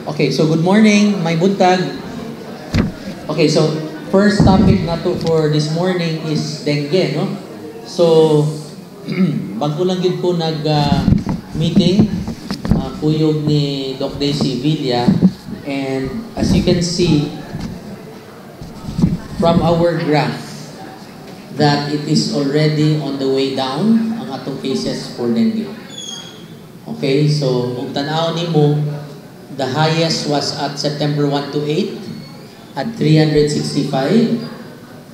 Okay, so good morning, may buntag. Okay, so first topic nato for this morning is dengue, no? So, bago lang yun po nag-meeting, kuyog ni Doc Daisy Villa, and as you can see from our graph, that it is already on the way down ang atong cases for dengue. Okay, so kung tanaw nimo, the highest was at September 1 to 8 at 365.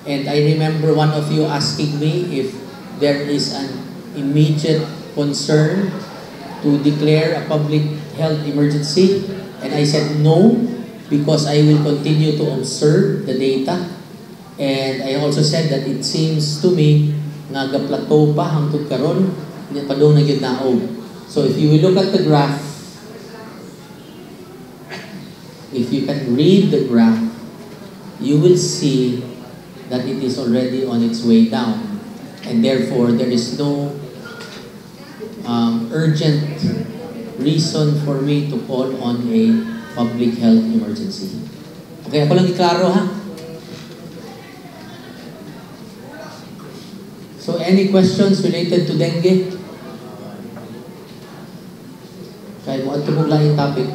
And I remember one of you asking me if there is an immediate concern to declare a public health emergency. And I said no, because I will continue to observe the data. And I also said that it seems to me nga ga-plateau pa hangtod karon, hindi pa daw nagyud-naog. So if you will look at the graph, if you can read the graph, you will see that it is already on its way down. And therefore, there is no urgent reason for me to call on a public health emergency. Okay, ako lang iklaro ha. So any questions related to dengue? Kaya mo ito mong lang yung topic.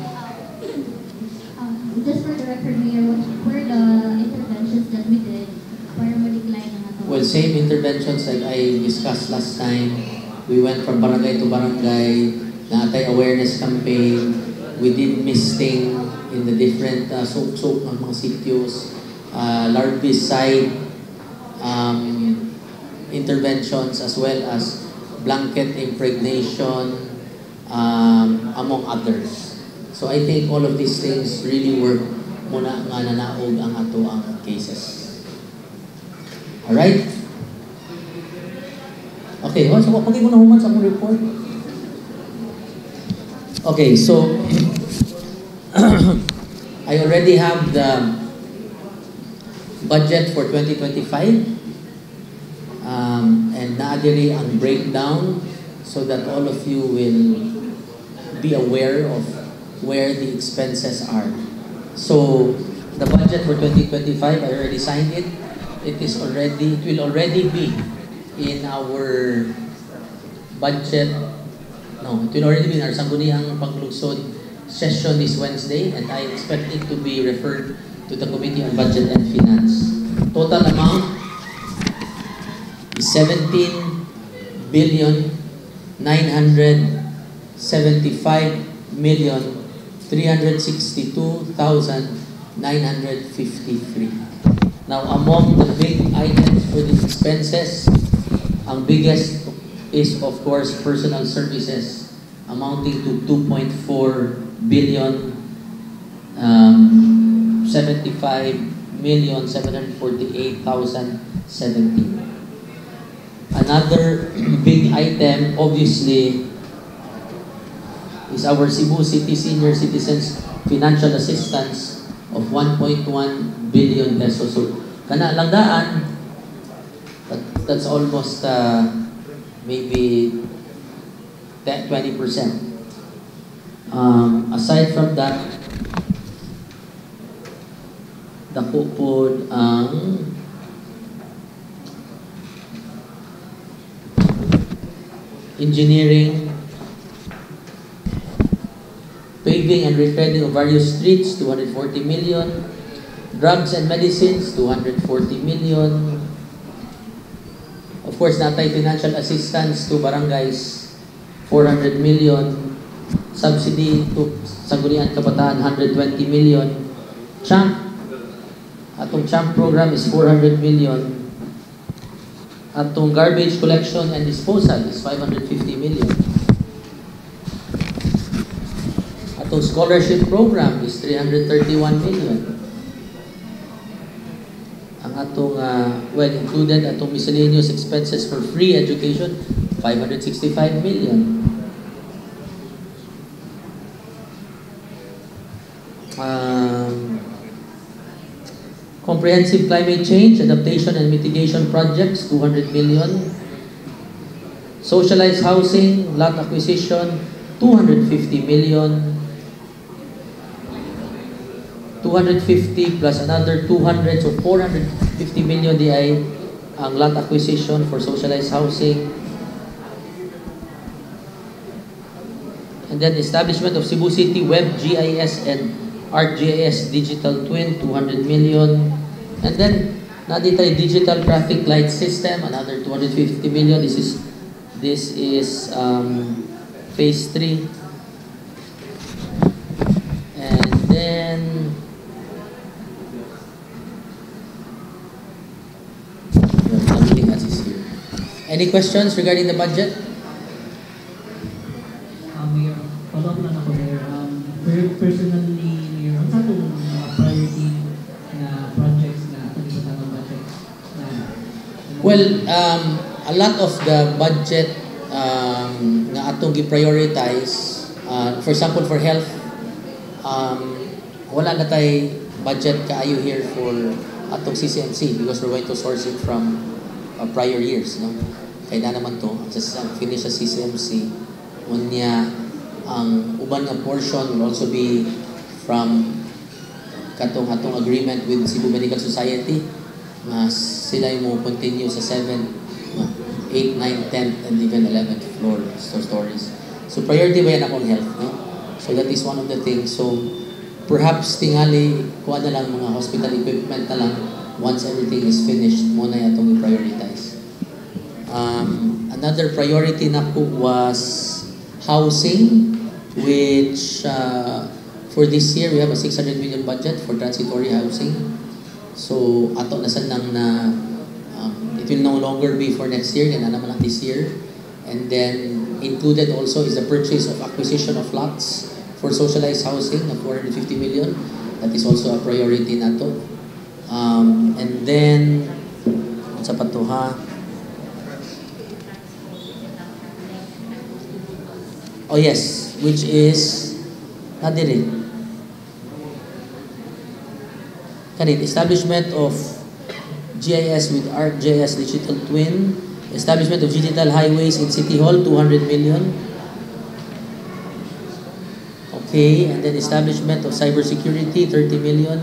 Just for the record, Mayor, what were the interventions that we did para ma-decline ang ato? Well, same interventions like I discussed last time. We went from barangay to barangay, naatay awareness campaign. We did misting in the different soap ng mga sitios, larvicide interventions, as well as blanket impregnation, among others. So I think all of these things really work muna nga nanaog ang ato ang cases. Alright? Okay, so pagay mo na human sa akong report. Okay, so I already have the budget for 2025, and naadiri ang breakdown so that all of you will be aware of where the expenses are. So the budget for 2025, I already signed it. It will already be in our budget. No, it will already be in our sangguniang paglugsod session this Wednesday, and I expect it to be referred to the Committee on Budget and Finance. Total amount is 17,975,362,953. Now, among the big items for these expenses, ang biggest is, of course, personal services, amounting to 2.4 billion, 75,748,070. Another big item, obviously, is our Cebu City Senior Citizens Financial Assistance of 1.1 billion pesos. So, kana lang daan, that's almost maybe 20%. Aside from that, dako po ang engineering, paving and retreading of various streets, 240 million. Drugs and medicines, 240 million. Of course, natay financial assistance to barangays, 400 million. Subsidy to Sangguniang Kabataan, 120 million. Atong CHAMP program is 400 million. Atong garbage collection and disposal is 550 million. Atong scholarship program is 331 million. Ang atong, included atong miscellaneous expenses for free education, 565 million. Comprehensive climate change, adaptation and mitigation projects, 200 million. Socialized housing, lot acquisition, 250 million. 250 plus another 200, so 450 million di ay ang lot acquisition for socialized housing. And then establishment of Cebu City Web GIS and ArcGIS Digital Twin, 200 million. And then naditay digital traffic light system, another 250 million. This is phase 3. And then nothing else is here. Any questions regarding the budget? Mayor, follow up lang ako, Mayor. Personally, Mayor, ang sa itong mga priority na projects na itong isa tamang budget na Well, a lot of the budget nga atong gi-prioritize, for example, for health, wala na tay budget kaayo here for atong CCMC because we're going to source it from prior years, no? Kaya na naman to, just finish sa CCMC, unya ang uban nga portion will also be from katong agreement with Cebu Medical Society, sila yung mo continue sa 7, 8, 9, 10, and even 11th floor stories. So priority ba yan akong health, no? So that is one of the things. So perhaps tingali, kuha na lang mga hospital equipment na lang once everything is finished, muna yung itong i-prioritize. Another priority na po was housing, which for this year we have a 600 million budget for transitory housing. So ato na sanang na it will no longer be for next year, yan na naman lang this year. And then included also is the purchase of acquisition of lots for socialized housing na 450 million. That is also a priority na to. And then sa patuha, oh yes, which is nadiri. Kanit, establishment of GIS with ArcGIS Digital Twin, establishment of digital highways in City Hall, 200 million. Okay, and then establishment of cybersecurity, 30 million.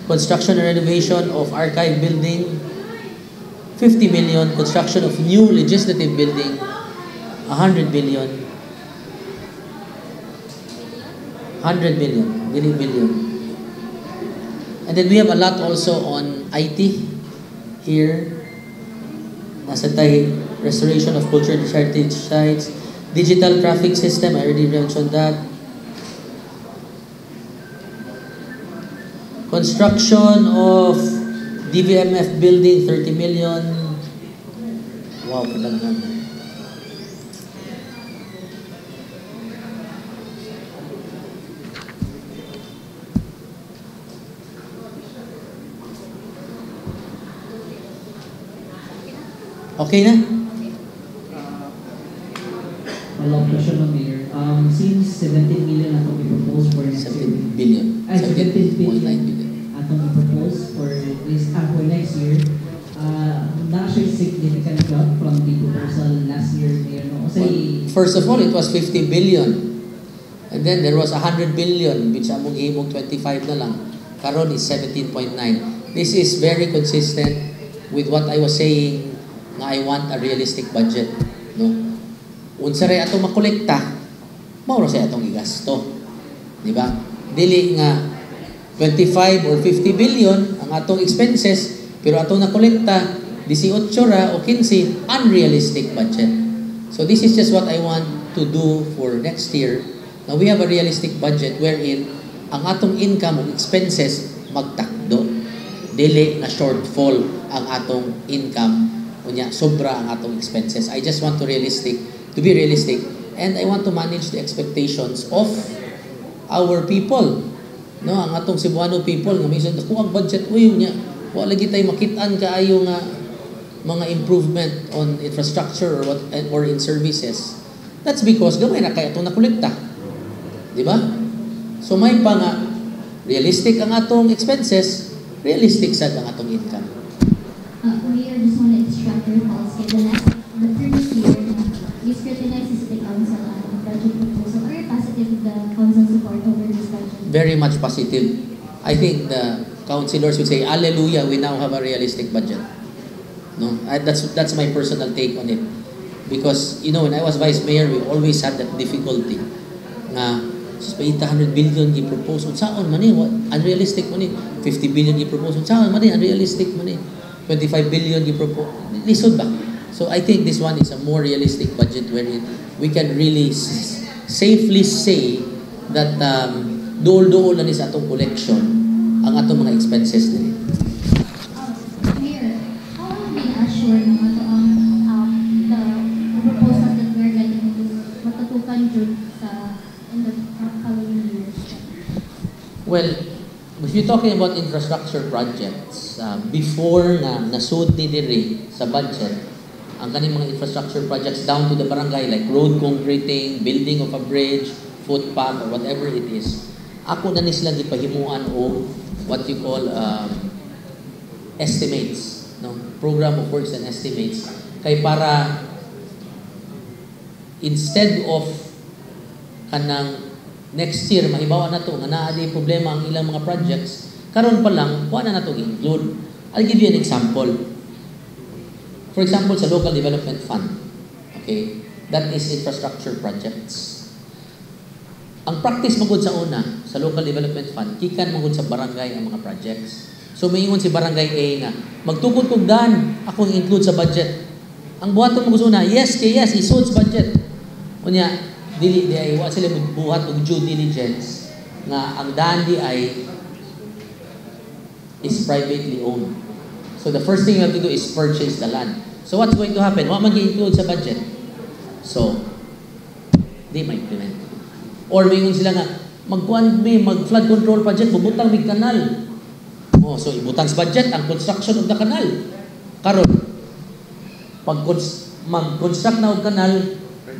Construction and renovation of archive building, 50 million. Construction of new legislative building, 100 million. 100 million, really million. And then we have a lot also on IT here. Nasa tayo, restoration of cultural heritage sites, digital traffic system, I already mentioned that. Construction of DVMF building, 30 million. Wow, kadaghan. Okay na? follow-up question ng Mayor. Since 17 million atong i-propose for next year. 17 billion. 17 billion 17.9 billion. atong i-propose for next year. Not actually significant drop from the proposal last year, Mayor. No? Kasi, Well, first of all, it was 50 billion. And then there was 100 billion, which among himong 25 na lang. Karon is 17.9. This is very consistent with what I was saying na I want a realistic budget. No? Unsa ray atong makolekta, mao ra say atong igasto. Di ba? Dili nga 25 or 50 billion ang atong expenses, pero atong nakolekta 18 ra o 15, unrealistic budget. So this is just what I want to do for next year. Now we have a realistic budget wherein ang atong income o expenses magtakdo. Dili na shortfall ang atong income, unya sobra ang atong expenses. I just want to be realistic, and I want to manage the expectations of our people. No, ang atong Cebuano people nga minsan dako ang budget uy nya. Wa lagi tay makit-an kaayo nga mga improvement on infrastructure or in services. That's because gamay na kay atong nakolekta. Di ba? So may pa nga realistic ang atong expenses, realistic sad ang atong income. Mayor, just want to instruct your thoughts. The previous year, you scrutinized the City Council on budget proposal or positive the council support over this budget. very much positive. I think the councilors would say, "Hallelujah, we now have a realistic budget." No, that's my personal take on it. Because, when I was vice mayor, we always had that difficulty. Na, 800 billion i-propose. Saan man eh? Unrealistic man eh. 50 billion i-propose. Saan man eh? Unrealistic man eh. 25 billion i-propose. Lisod ba? So I think this one is a more realistic budget wherein we can really safely say that dool-dool na ni sa atong collection ang atong mga expenses din. Mayor, how will we assure na ito the proposals that we're getting into matutukan dun in the following years? Well, if you're talking about infrastructure projects, before na nasud ni diri sa budget, ang kaning mga infrastructure projects down to the barangay like road concreting, building of a bridge, footpath, or whatever it is, ako na ni sila gipahimuan o what you call estimates, no? Program of works and estimates, kay para instead of kanang next year mahibawa na to nga naa di problema ang ilang mga projects, karon pa lang kuha na nato include. I'll give you an example. For example, sa local development fund, okay, that is infrastructure projects. Ang practice magud sa una sa local development fund, kikan magud sa barangay ang mga projects. So mayingon si barangay A nga, magtukod kog dan, ako include sa budget. Ang buhaton mo gusto na, yes, isud sa budget. Unya, dili di ay wa sila buhat og due diligence nga ang daan di ay is privately owned. So the first thing you have to do is purchase the land. So what's going to happen? Wa man gi-include sa budget. So di ma-implement. Or mayingon sila nga mag-flood control project, bubutang mig kanal. Oh, so ibutang sa budget ang construction of the canal. Karon pag mag-construct na og kanal,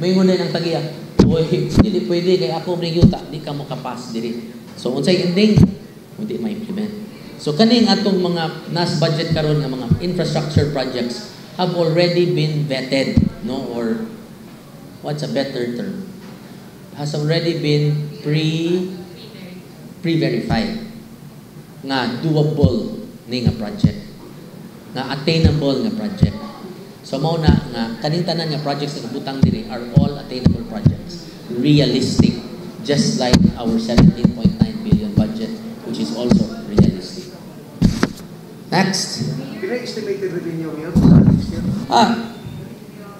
mayingon din ang tagiya, "Oy, dili pwede kay ako ning yuta, di ka makapas diri." So unsay ending? Hindi ma-implement. So kaning atong mga nas budget karon nga mga infrastructure projects have already been vetted, no, or what's a better term? Has already been pre-verified nga doable ni nga project, nga attainable nga project. So mao na nga kaning tanan nga projects nga butang diri are all attainable projects, realistic, just like our 17.9 billion budget, which is also realistic. Next. Estimated revenue niyo sa next year?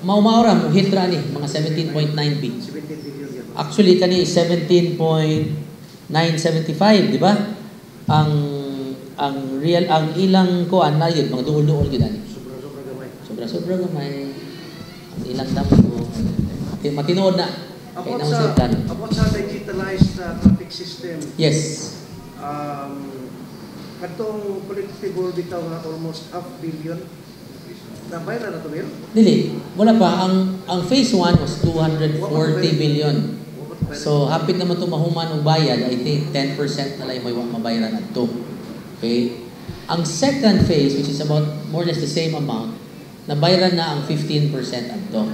Mao-maura mo hit ra ni mga 17.9 billion. 17 billion yan. Actually kani 17.975, di ba? Ang ilang kuan na yun, mga duol-duol yun ani. Sobra-sobra gamay. Sobra gamay. Ang ilang damo ko. Matinood na. About sa digitalized traffic system. Yes. Katong collectible bitaw nga almost $500 million. Nabayran na to meron? Dili, wala pa. Ang phase 1 was 240 billion. So, hapit naman ito mahuman o bayad. I think 10% na lang may mabayaran at ito. Okay? Ang second phase, which is about more or less the same amount, nabayaran na ang 15% at ito.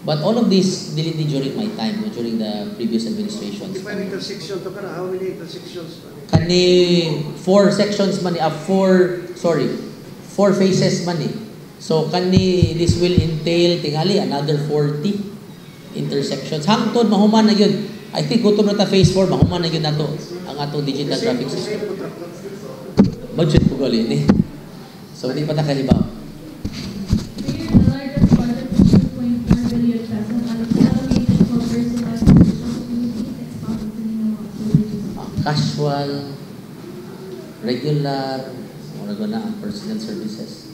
But all of this, dili during my time, during the previous administrations. Define intersection to ka na. How many intersections? Kani 4 sections man, 4 phases man eh. So kani this will entail tingali another 40 intersections. Hangtod mahuman na yun. I think gutom na ta phase 4 mahuman na yun nato ang atong digital traffic system. Budget po gali ni. So di pa ta kalibaw. Mayor, the largest budget is 2.4 billion pesos allocated for personal communities expounded to the Casual, regular, na ang personal services.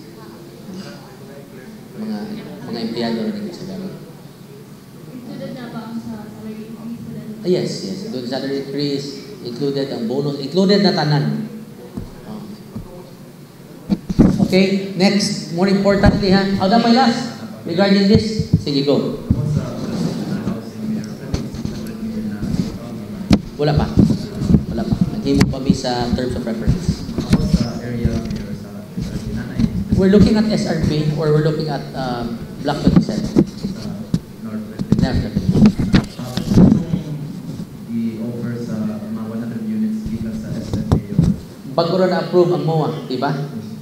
Mga empleyado rin sa gano'n. Included na ba ang sa salary increase? Yes. Included salary increase, included ang bonus, included na tanan. Okay, next. More importantly, how dapat last? Regarding this? Sige, go. Wala pa. Naghimo pa mi sa terms of reference. We're looking at SRP or we're looking at Block 27. I-offer sa mga 100 units bago na approve ang MOA, di ba?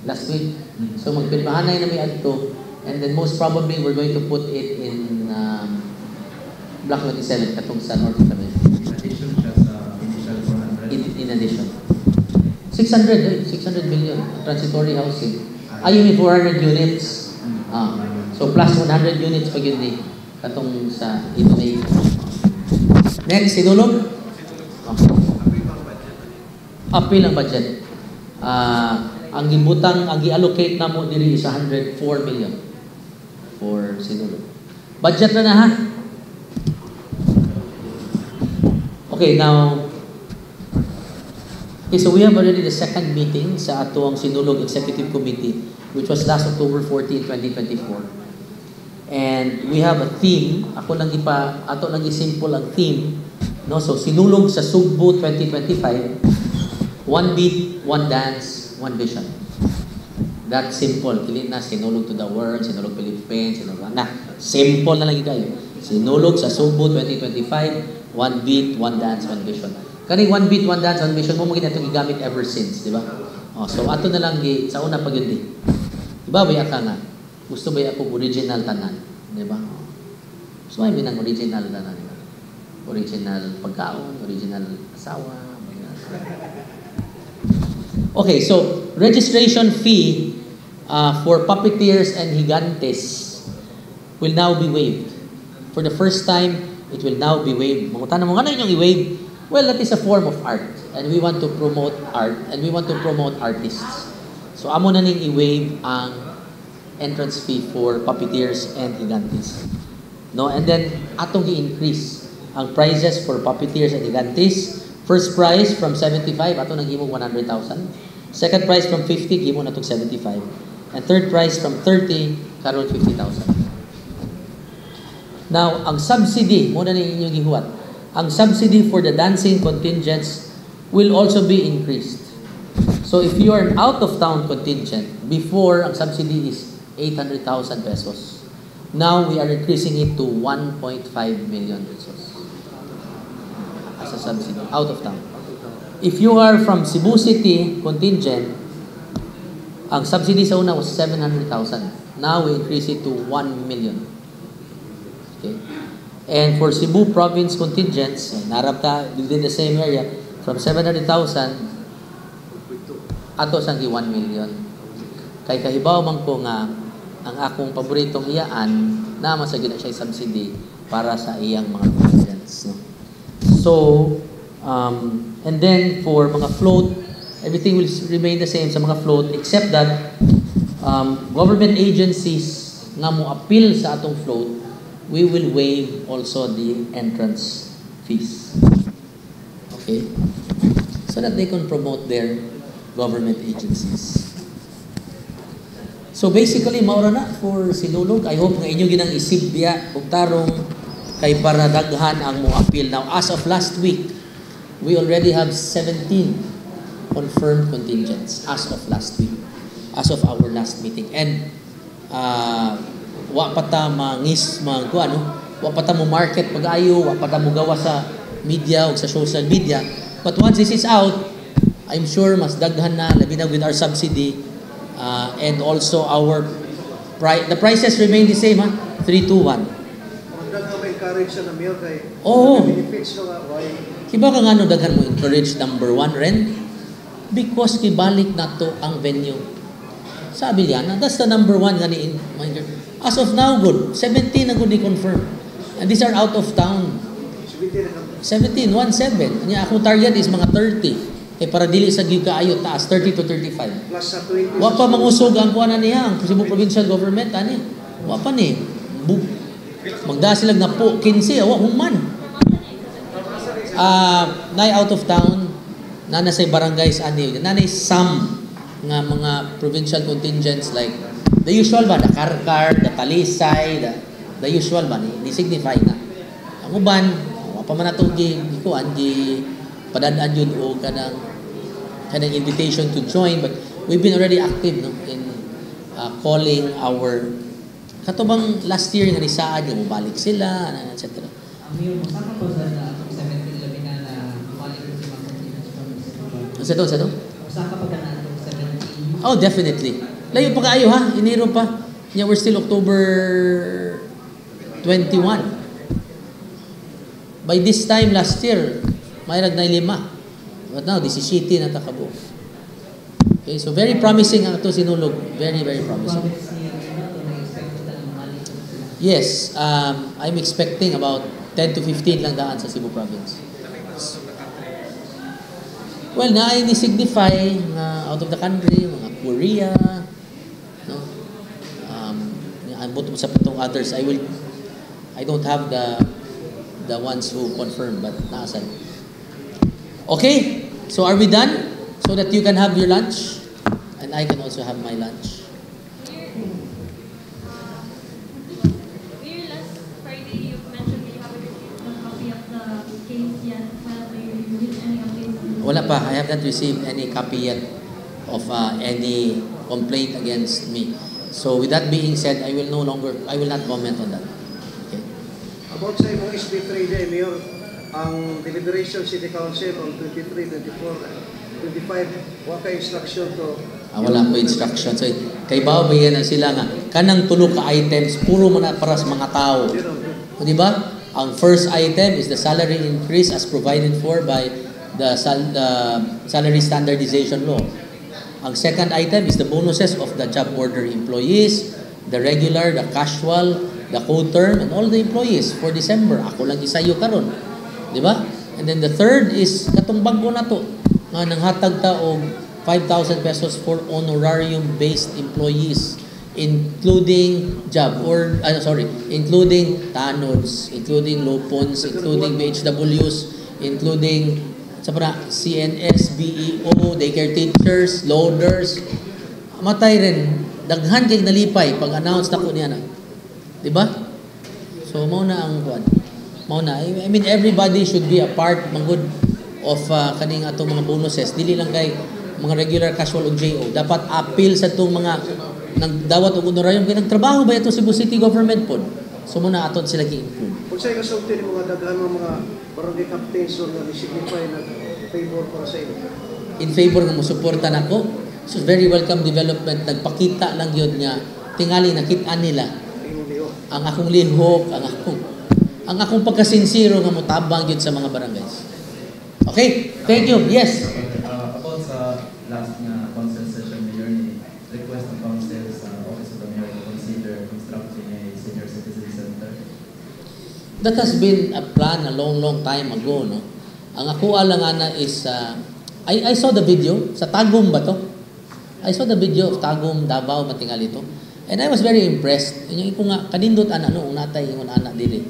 Last week. So magpirmahanay na may adto, and then most probably we're going to put it in Block 27 katong sa North Cotabato. In addition siya sa initial 400. In addition. 600 million transitory housing. You mean 400 units. So plus 100 units pag yun eh. Katong sa Indonesia. Next, sinulog? Okay. Appeal ang budget. Ang gibutang, ang gi-allocate na mo diri is 104 million for sinulog. Budget na ha? Okay, now, so we have already the second meeting sa atong Sinulog Executive Committee, which was last October 14, 2024. And we have a theme. Ato lang simple ang theme. No? So, Sinulog sa Sugbo 2025, one beat, one dance, one vision. That's simple. Kili na Sinulog to the world, Sinulog Philippines, Sinulog na. Simple na lang kayo. Sinulog sa Sugbo 2025, one beat, one dance, one vision. Kaning one beat, one dance, one vision mo maging itong gigamit ever since, di ba? So ato na lang sa una pag yun di. Diba ba ka nga? Gusto ba ako original tanan? Di ba? Gusto ba yung original tanan? Original pagkaon, original asawa. Okay, so registration fee for puppeteers and higantes will now be waived. For the first time, it will now be waived. Mangutan mo, ano yung i-waive? Well, that is a form of art. And we want to promote art. And we want to promote artists. So, amo na ning i-waive ang entrance fee for puppeteers and higantes. No? And then, atong i-increase ang prizes for puppeteers and higantes. First prize from 75, atong nag-imong 100,000. Second prize from 50, gimo na itong 75. And third prize from 30, karon 50,000. Now, ang subsidy, muna na inyong gihuwat, ang subsidy for the dancing contingents will also be increased. So, if you are an out-of-town contingent, before, ang subsidy is 800,000 pesos. Now, we are increasing it to 1.5 million pesos as a subsidy, out-of-town. If you are from Cebu City contingent, ang subsidy sa una was 700,000. Now, we increase it to 1 million. Okay. And for Cebu province contingents, narapta within the same area, from 700,000 ato sang 1 million. Kay kahibaw man ko nga ang akong paboritong iyaan na masagid siya subsidy para sa iyang mga contingents. No? So, and then for mga float, everything will remain the same sa mga float except that government agencies nga mo appeal sa atong float, we will waive also the entrance fees. Okay? So that they can promote their government agencies. So basically, maura na for Sinulog. I hope nga inyo ginang isip diya kung tarong kay para daghan ang mo appeal. Now, as of last week, we already have 17 confirmed contingents as of last week. As of our last meeting. And wa pa ta wa pa ta mo market pag-ayo, wa pa ta mo gawa sa media o sa social media. But once this is out, I'm sure mas daghan na, labi na with our subsidy, and also the prices remain the same, 3, 2, 1. Magdag ka ma-encourage sa na-mail kay benefits nga, why? Kiba ka nga daghan mo encourage number 1, rent? Because kibalik na to ang venue. Sabi niya, that's the number 1 nga ni as of now, good. 17 na good i-confirm. And these are out of town. 17, 1-7. Akong target is mga 30. Para dili sa gikaayo taas, 30 to 35. Plus sa 20. Wa pa mangusog ang kuha na niya, ang Cebu Provincial Government, ani. Wa pa ni. Magda sila na po, 15, wa human. Nay out of town, nana sa barangays, ani. Nanay some nga mga provincial contingents like the usual ba, the Karkar, the Talisay, the usual ba, ni signify na. Ang uban, pa man natong padadaan yun o kanang invitation to join, but we've been already active in calling our katubang last year nga ni Saad, nga mabalik sila, etc. Mayor, masaka po sa 17 labi na bumalik sa mga contingents from Sa doon? Masaka pag Oh, definitely. Layo pa kayo ha, Enero pa. Yeah, we're still October 21. By this time last year, mayroon na 5. But now, 17 na takabo. Okay, so very promising ang ito sinulog. Very, very promising. Province ni Mayor, na-expect ko na mali ko sila. Yes, I'm expecting about 10 to 15 lang daan sa Cebu Province. Well, na-signify out of the country, mga Korea, no? But sa patong others, I don't have the ones who confirm, but naasan. Okay, so are we done? So that you can have your lunch, and I can also have my lunch. Mayor, last Friday you mentioned you haven't received a copy of the case yet. Well, do you receive any updates on this? Wala pa. I have not received any copy yet of any complaint against me. So with that being said, I will not comment on that. Okay. About sa imong SB3 day, Mayor, ang deliberation City Council on 23, 24, 25, wala kay instruction to. Wala po instruction. So, kay Bao, bigyan na sila nga. Kanang tulo ka items, puro mo na para sa mga tao. O, di ba? Ang first item is the salary increase as provided for by the salary standardization law. Ang second item is the bonuses of the job order employees, the regular, the casual, the co-term, and all the employees for December. Ako lang isayo karon. Di ba? And then the third is katong bago na to nga nanghatag ta og 5,000 pesos for honorarium-based employees, including including tanods, including lopons, including BHWs, including CNS, BEO, daycare teachers, loaders. Matay rin. Daghan kay nalipay pag-announce na ko niya na. Diba? So, mauna ang kuwan. Mauna. I mean, everybody should be a part magud of kaning atong mga bonuses. Dili lang kay mga regular, casual o JO. Dapat appeal sa itong mga nagdawat o honorarium. Kaya nagtrabaho ba ito Cebu City Government po? So, muna aton sila ki-include. Kung sa'yo kasulti ng mga daghan mga barangay captains o na signify na favor para sa inyo. In favor ng musuporta na ko. So, very welcome development. Nagpakita lang yun niya. Tingali, nakita nila. Ang akong lihok, ang akong pagkasinsiro nga mutabang yun sa mga barangays. Okay, thank you. Yes. About sa last nga council session, Mayor, ni request ng council sa Office of the Mayor to consider constructing a senior citizen center. That has been a plan a long time ago, no? Ang ako alangana is, I saw the video, sa Tagum ba to? I saw the video of Tagum, Davao, matingal ito. And I was very impressed. Yung ko nga, kanindot natay yung anak dili.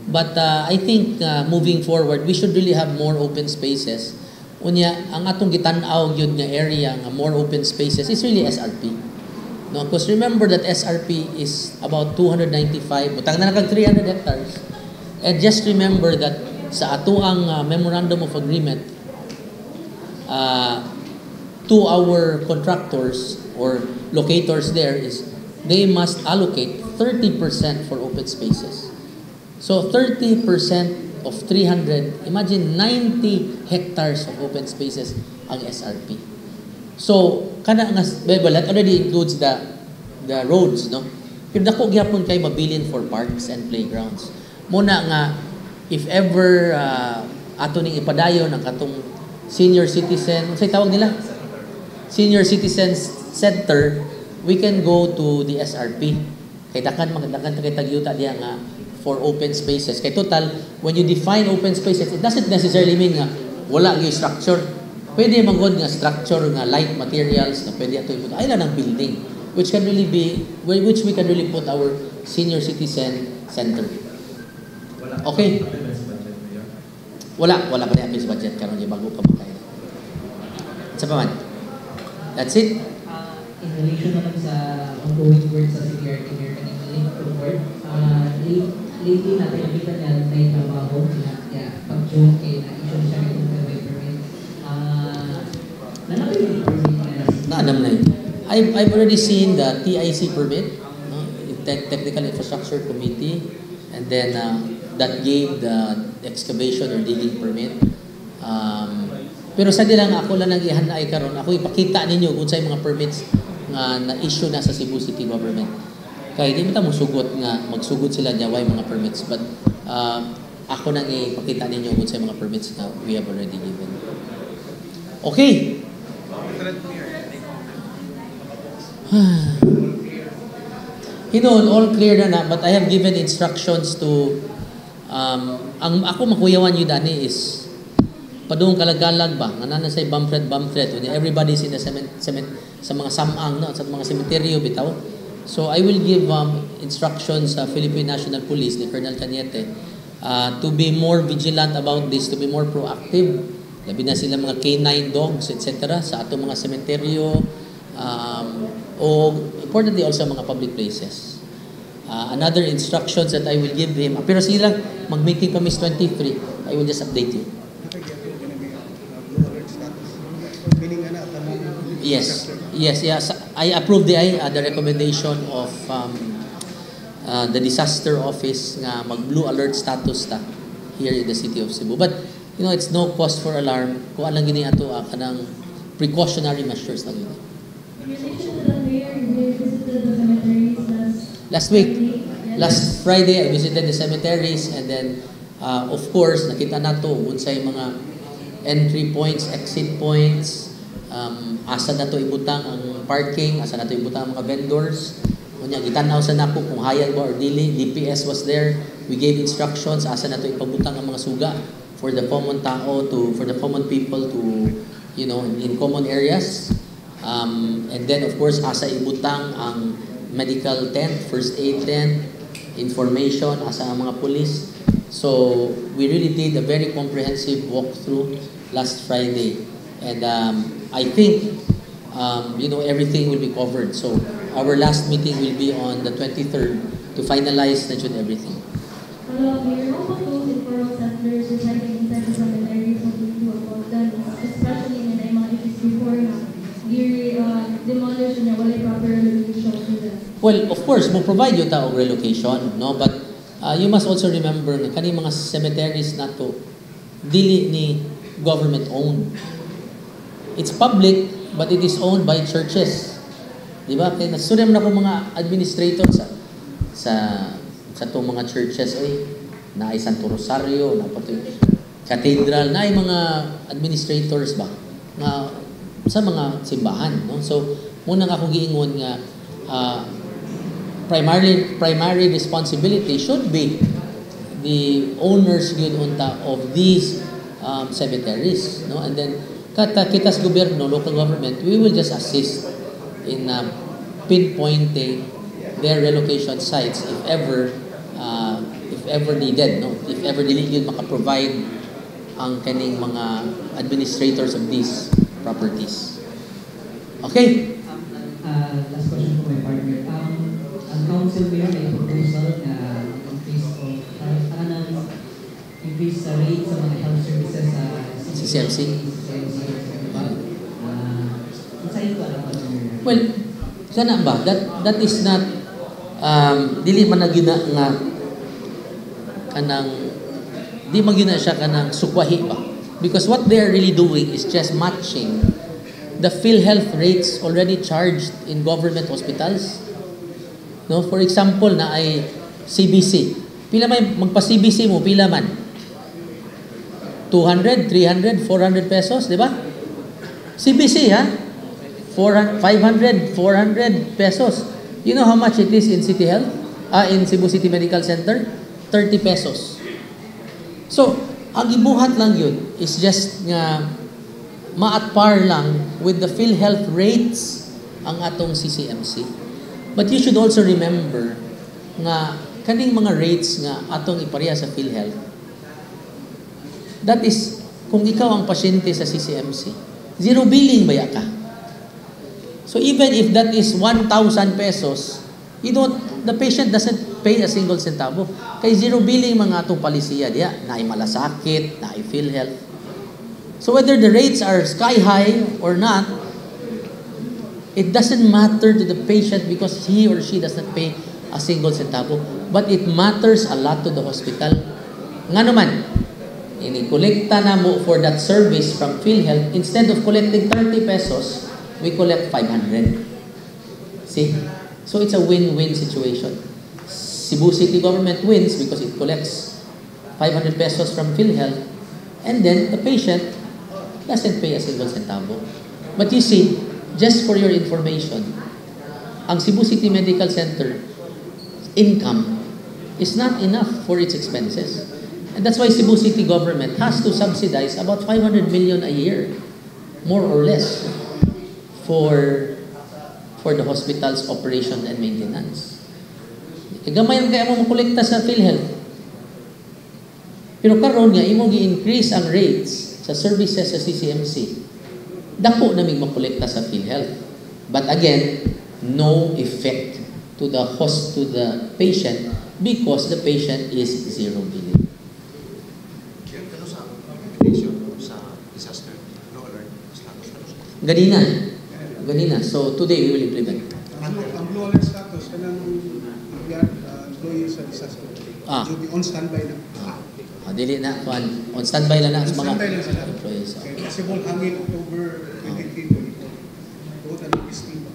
But I think moving forward, we should really have more open spaces. Unya, ang atong gitanaw yun nga area, nga more open spaces, is really SRP. No? Because remember that SRP is about 295, butang na nakag 300 hectares. And just remember that sa atuang memorandum of agreement, to our contractors or locators there is they must allocate 30% for open spaces. So 30% of 300, imagine 90 hectares of open spaces ang SRP. So kana nga that already includes the roads, no? Pero dako gyapon kay mabilin for parks and playgrounds. Muna nga if ever ato ning ipadayon ang katong senior citizen, say tawag nila? Senior Citizens Center, we can go to the SRP. Kay dakan kay tagyuta diya nga for open spaces. Kay total, when you define open spaces, it doesn't necessarily mean nga wala gyud structure. Pwede magod nga structure nga light materials na pwede ato iput. Ay lang ang building which we can really put our senior citizen center. Okay. Wala pa rin budget karon bago pa makaya. Sa paman. That's it. In relation naman sa ongoing work sa CDRT Mayor kanina link to board, lately natin nakita niya na yung trabaho kaya pag-June kay na-issue siya itong highway permit. Nalapit yung permit niya. Naanam na yun. I've already seen the TIC permit, no? Technical Infrastructure Committee, and then that gave the excavation or digging permit. Pero sa dilang ako lang nag-ihanay karon, ako ipakita ninyo kung sa mga permits nga na-issue na sa Cebu City Government. Kaya di mo sugot nga magsugod sila niya why mga permits, but ako nang ipakita ninyo kung sa mga permits na we have already given. Okay. All clear na, but I have given instructions to ang ako makuyawan yun dani is padung kalagalag ba nga nana say bump threat when everybody's in the sa mga samang no sa mga sementeryo bitaw. So I will give instructions sa Philippine National Police ni Colonel Cañete to be more vigilant about this, to be more proactive. Labi na sila mga canine dogs, etc. sa atong mga sementeryo, o importantly also mga public places. Another instructions that I will give him, pero sila mag-meeting kami sa 23, I will just update you. Yes. I approve the recommendation of the disaster office nga mag-blue alert status ta here in the city of Cebu. But it's no cause for alarm kung alang gini ato kanang precautionary measures lang yun. In relation to the mayor, you visited the cemeteries Last Friday, I visited the cemeteries, and then of course nakita nato unsay mga entry points, exit points, asa na to ibutang ang parking, asa na to ibutang ang mga vendors. Unya gitanaw sa nako kung hayag ba or dili. DPS was there. We gave instructions asa na to ipabutang ang mga suga for the common tao, for the common people to in common areas. And then of course asa ibutang ang medical tent, first aid tent, information asa ang mga police. So we really did a very comprehensive walkthrough last Friday, and I think everything will be covered. So our last meeting will be on the 23rd to finalize everything. Hello, Mayor. How about those informal settlers residing inside the cemeteries of the about them, especially in the mga issues before na demolish na wala proper relocation to them? Well, of course, mo provide yung taong relocation, no? But you must also remember na kani mga cemeteries na to dili ni government owned. It's public, but it is owned by churches. Di ba? Kaya nasunod na ko mga administrator sa itong mga churches, na ay Santo Rosario, na pati cathedral, na ay mga administrators ba, na sa mga simbahan. No? So, muna nga akong giingon nga, primary responsibility should be the owners yun unta of these cemeteries. No? And then, kita sa gobyerno, local government, we will just assist in pinpointing their relocation sites if ever needed, no? If ever needed maka-provide ang kaning mga administrators of these properties. Okay? Last question po my partner. Ang council mayor may proposal na increase sa rate sa mga health services sa CCMC. Well, sana ba? That is not dili man na gina nga kanang di man gina siya kanang sukwahi ba? Because what they are really doing is just matching the PhilHealth rates already charged in government hospitals. No, for example na ay CBC. Pila may magpa-CBC mo, pila man? 200, 300, 400 pesos, di ba? CBC, ha? 500, 400 pesos. You know how much it is in City Health? In Cebu City Medical Center? 30 pesos. So, ang ibuhat lang yun is just nga ma-at par lang with the PhilHealth rates ang atong CCMC. But you should also remember nga kaning mga rates nga atong ipareha sa PhilHealth, that is, kung ikaw ang pasyente sa CCMC, zero billing baya ka. So even if that is 1,000 pesos, the patient doesn't pay a single centavo. Kay zero billing mga atong palisiya diya, na ay malasakit, na ay PhilHealth. So whether the rates are sky high or not, it doesn't matter to the patient because he or she does not pay a single centavo. But it matters a lot to the hospital. Nga naman, Ini-kolekta na mo for that service from PhilHealth. Instead of collecting 30 pesos, we collect 500. See? So it's a win-win situation. Cebu City government wins because it collects 500 pesos from PhilHealth, and then the patient doesn't pay a single centavo. But you see, just for your information, ang Cebu City Medical Center income is not enough for its expenses. And that's why Cebu City government has to subsidize about 500 million a year, more or less, for the hospital's operation and maintenance. Gamay ang kaya mo makolekta sa PhilHealth. Pero karon nga, imong i-increase ang rates sa services sa CCMC. Dako naming makolekta sa PhilHealth. But again, no effect to the patient because the patient is zero billing. Ganina. So today we will implement. Ang blue alert status kanang employee sa disaster. Should be on standby na. Dili na on standby lang na sa mga Standby lang sila. employees. Okay, possible hangin October 2024. Buot ang listing.